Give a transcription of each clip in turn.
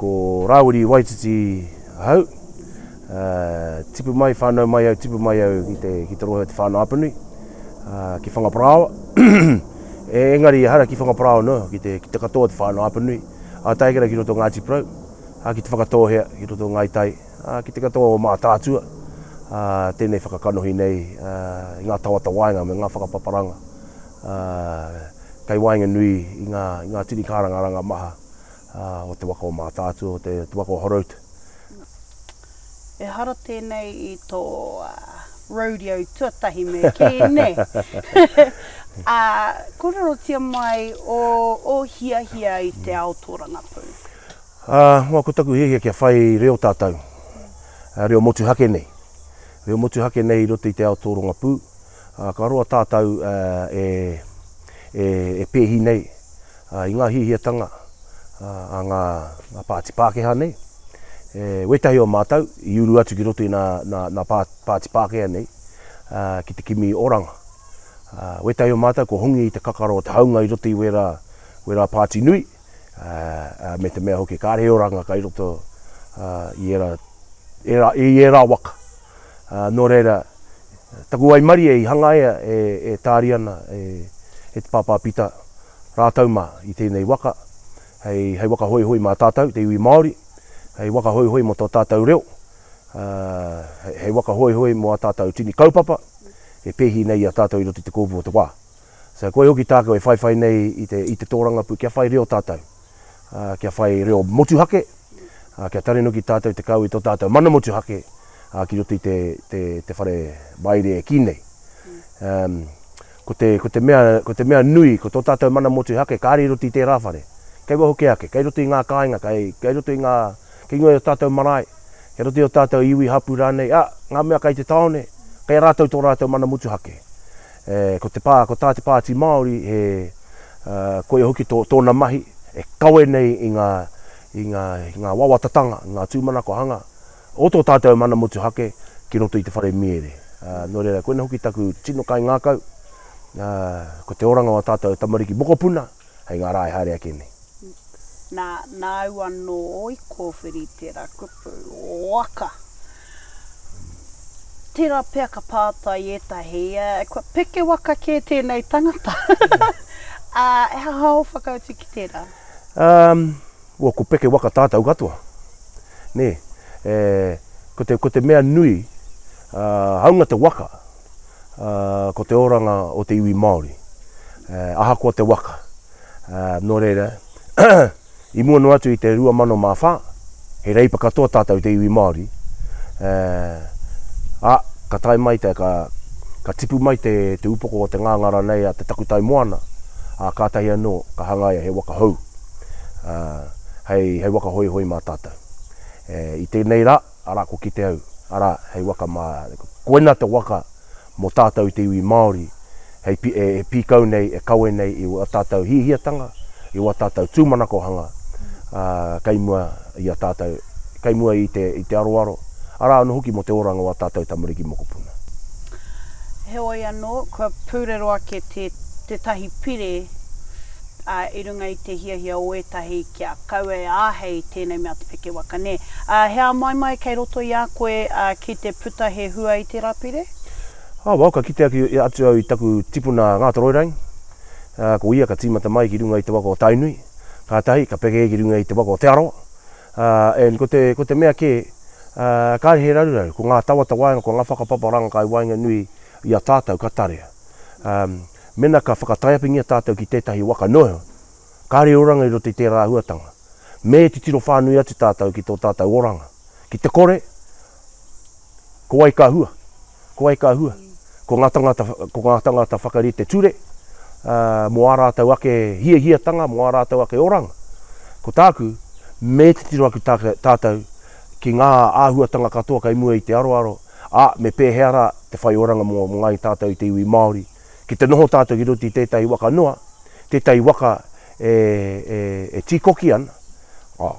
Ko Rāwiri Waititi ahau. Tipu mai, whānau mai au, tipu mai au ki te, ki te rohe o Te Whānau-a-Apanui, ki Whangaparāoa. Engari ehara ki Whangaparāoa noa, ki te, ki te katoa o Te Whānau-a-Apanui. Ā, tae ake rā ki roto o Ngāti Porou, ā, ki Te Whakatōhea, ki roto o Ngāi Tai, ā, ki te katoa o Mātaatua, ā, tēnei whakakanohi nei, ā, i ngā tawatawaenga me ngā whakapaparanga, ā, kei waenganui i ngā, i ngā tini kārangaranga maha, ā, o te waka o Mātaatua, o te, te waka o Horouta. Ehara tēnei i tō rodeo tuatahi me kī, nē? Ā, kōrerotia mai ō, ō hiahia i te ao tōrangapū. Ā, well, ko taku hiahia kia whai reo tātou, reo motuhake nei. Reo motuhake nei i roto i te ao tōrangapū. Ā, ka roa tātou e, e, e pēhi nei i ngā hiahiatanga a ngā, ngā pāti Pākehā nei. E, wētahi o mātou i uru atu ki roto i nā, nā, nā pā, pāti Pākehā nei ki te kimi oranga. Wētahi o mātou ko hongi i te kakara o te haunga i roto i wērā, wērā pāti nui, me te mea hoki kāre he oranga kai roto i ērā, ērā, i ērā waka. Nō reira, taku waimarie i hangaia e, e Tāriana, e, e te Pāpā Pita rātou mā i tēnei waka, hei, hei waka hoihoi mā tātou, te iwi Māori, hei waka hoihoi mō tō tātou reo, hei, hei waka hoihoi mō ā tātou tini kaupapa, e pēhi nei i a tātou i roto i te kōpū o te wā. So, koia hoki tāku e whaiwhai nei i te, i te tōrangapū, kia whai reo tātou, kia whai reo motuhake, kia tare noki tātou te kau i tō tātou mana motuhake ki roto i te, te, te whare waere e kī nei. Um, ko te, ko te mea, ko te mea nui, ko tō tātou mana motuhake, kāre i roto i tērā whare. Kei waho kē ake, kei roto i ngā kāinga, kei, kei roto i ngā, kei runga i ō tātou marae, kei roto i ō tātou iwi, hapū rānei, ā, ngā mea kei te tāone, kei a rātou tō rātou mana motuhake. E, ko te pā, ko tā te Pāti Māori, he, uh, koia hoki tō, tōna mahi, e kawe nei i ngā, i ngā, i ngā wawatatanga, i ngā tūmanakohanga o tō tātou mana motuhake ki roto i te whare miere. Uh, nō reira, koina hoki taku tino kaingākau, uh, ko te oranga o ā tātou tamariki mokopuna hei ngā rā e haere ake nei. Nā, nāu anō i kōwhiri tērā kupu, waka. Tērā pea ka pātai ētahi, kua peke waka kē tēnei tangata. Ā, he aha ō whakautu ki tērā? Um, well, ko peke waka tātou katoa. Nē, e, ko te, ko te mea nui, uh, haunga te waka, uh, ko te oranga o te iwi Māori. Uh, ahakoa te waka. Uh, nō reira, i mua noa atu i te 2004, he reipa katoa tātou te iwi Māori, uh, a, ka tae mai te, ka, ka tipu mai te, te upoko o te ngāngara nei a te takutai moana, ā, kātahi anō ka hangaia he waka hou, ā, hei, hei waka hoihoi mā tātou. E, i tēnei rā, arā, ko kite au, arā, hei waka mā, koina te waka mō tātou te iwi Māori, hei, e, e pīkau nei, e kawe nei i wā tātou hiahiatanga, i wā tātou tūmanakohanga, ā, kei mua i a tātou, kei mua i te, i te aroaro, arā anō hoki mō te oranga o ā tātou tamariki mokopuna. Heoi anō, kua pūrero ake te, tētahi pire, ā, i runga i te hiahia o ētahi kia kaua e āhei tēnei mea te peke waka, nē. Ā, he āmaimai kei roto i a koe, ā, ki te puta he hua i tērā pire? Ā, well, ka kite atu au i taku tipuna Ngātoroirangi, ā, ko ia ka tīmata mai ki runga i te waka o Tainui, kātahi ka peke ki runga i te waka o Te Arawa, ā, and ko te, ko te mea kē, ā, kāre he raruraru, ko ngā tawatawaenga, ko ngā whakapaparanga kai waenganui i a tātou ka tarea. Ā, mena ka whakataiapingia tātou ki tētahi waka noa, kāre oranga i roto i tērā āhuatanga. Me titiro whānui atu tātou ki tō tātou oranga. Ki te kore, ko wai ka hua? Ko wai ka hua? Ko ngā tangata, ko ngā tangata whakarite ture, ā, mō ā rātou ake hiahiatanga, mō ā rātou ake oranga. Ko tāku, me titiro aku tātou ki ngā āhuatanga katoa kei mua i te aroaro, ā, me pēhea rā te whai oranga mō ngāi tātou i te iwi Māori, ki te noho tātou ki roto i tētahi waka noa, tētahi waka e, e, e tīkoki ana, ā,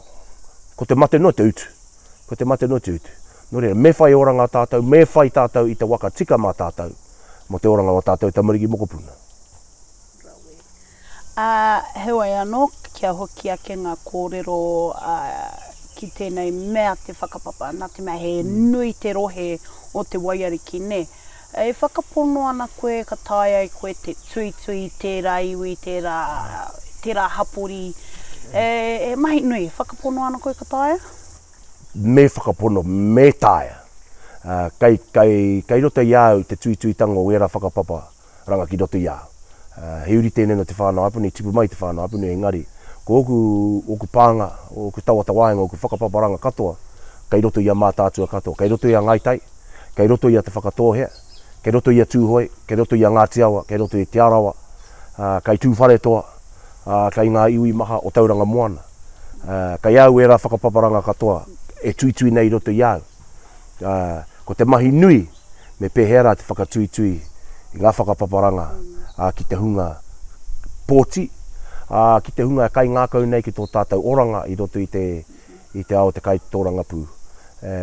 ko te mate noa te utu. Ko te mate noa te utu. Nō reira, me whai oranga tātou, me whai tātou i te waka tika mā tātou, mō te oranga o ā tātou tamariki mokopuna. Rawe. Ā, heoi anō, kia hoki ake ngā kōrero, ā. ki tēnei mea te whakapapa, nā te mea he nui te rohe o te waiariki, nē. E whakapono ana koe ka taea e koe te tuitui i tērā iwi, tērā, tērā hapori, e, he mahi nui, e whakapono ana koe ka taea? Me whakapono, me taea. Kei, kei, kei roto i a au te tuituitanga o ērā whakapapa ranga ki roto i a au. He uri tēnei nō Te Whānau-a-Apanui, i tipu mai i Te Whānau-a-Apanui, engari, ko ōku, ōku pānga, ōku tawatawaenga, ōku whakapaparanga katoa, kei roto i a Mātaatua katoa, kei roto i a Ngāi Tai, kei roto i a Te Whakatōhea, kei roto i a Tūhoe, kei roto i a Ngāti Awa, kei roto i Te Arawa, ā, kei Tūwharetoa, ā, kei ngā iwi maha o Tauranga Moana. Ā, kei a au ērā whakapaparanga katoa e tuitui nei i roto i a au. Ā, ko te mahi nui, me pēhea rā te whakatuitui i ngā whakapaparanga, ā, ki te hunga pōti, ā, ki te hunga e kaingākau nei ki tō tātou oranga i roto i te, i te ao o te kaitōrangapū. E,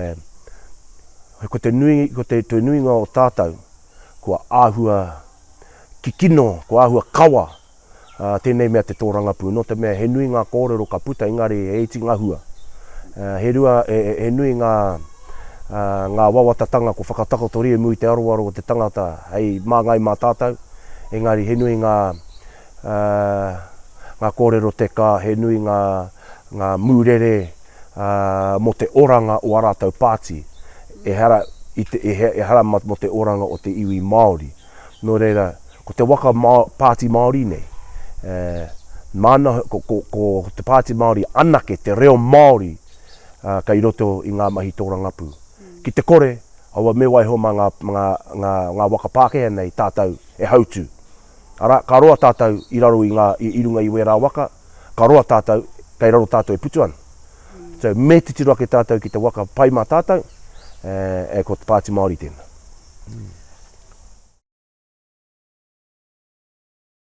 ko te nui, ko te, te nuinga o tātou, kua āhua kikino, kua āhua kawa ā, tēnei mea te tōrangapū, nō te mea he nui ngā kōrero ka puta engari he iti ngā hua. He rua, he nui ngā, ngā wawatatanga kua whakatakotoria i mua i te aroaro o te tangata hei māngai mā tātou, engari he nui ngā, ngā kōrero teka, he nui ngā, ngā mūrere, ā, mō te oranga o ā rātou pāti, ehara i te, ehara mō te oranga o te iwi Māori. Nō reira, ko te waka Pāti Māori nei, e, māna, ko, ko, ko te Pāti Māori anake te reo Māori uh, kei roto i ngā mahi tōrangapū. Ki te kore, aua me waiho mā ngā, ngā, ngā, ngā waka Pākehā nei tātou e hautū. Arā, ka roa tātou i raro i ngā, i, i runga i wērā waka, ka roa tātou, kei raro tātou e putu ana. So, me titiro ake tātou ki te waka pai mā tātou, e, e ko te Pāti Māori tēnā. Mm.